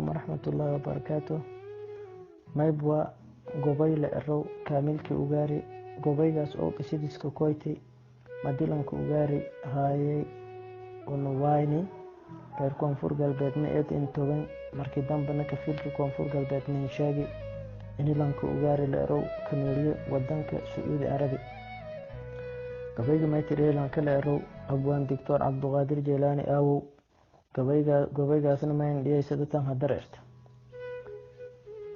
Calaykum waraxmatullaahi wabarakaatu. Maybwa gobay la erow Kaamilkii Ugaari, gobaygaas oo qisadiiska koytay madilanka Ugaari haayay unuwayni reer Koonfur Galbeedna eed intogan. Markii dambena kafiilkii Koonfur Galbeed nin sheegi inilanka Ugaari la erow kameeliyo wadanka Sacuudi Arabi. Gabayga maytireelanka la erow Abwaan Doctor Cabduqaadir Jeylaani Aawow. Gobaygaasna mayn dhiyay sadatan hadareerta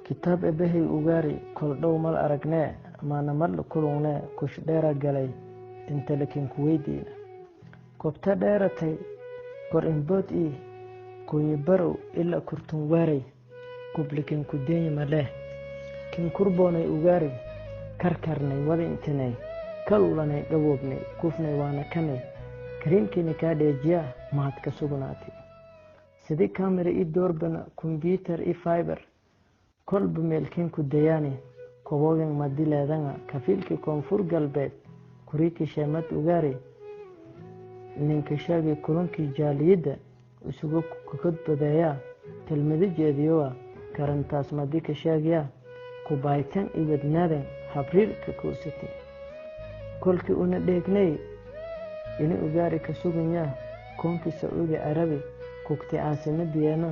kitaab ebahay Ugaari koldhow mal aragnee maana mal kulungnee kush dheera galay inta lakin kuweydiina kobta dheeratay kor imbood ii kunyi barow ila kurtun waaray kublikin kudeeyi maleh kin kurboonay Ugaari karkarnay wada intinay kalulanay dhawoobnay kufnay waana kanay kariimkiina kaa dheejiyaa mahad ka sugnaatay sidii kamera i doorbana kombyutar i fiber kolba meelkiin ku dayaani kobogan madileedanga kafiilkii Koonfur Galbeed kuriikii sheemad Ugaari ninka sheegay kulankii jaaliyadda isugu kakodbadeeyaa talmado jeediyowa karantaas madi ka sheegaya kubaytan i wadnaadan habriirka koosatay kolkii una dheegnay ini Ugaari ka suganyaa koonkii Sacuudi Carabi kugtay caasimadiyeena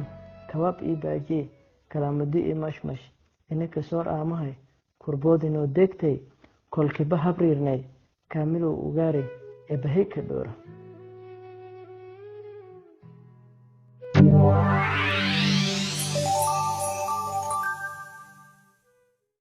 kabaab ii baajiye kalaamado ii mashmash ini kasoor aamahay kurboodinoo degtay kolkiiba habriirnay Kaamilow Ugaari ebahay ka dhoora.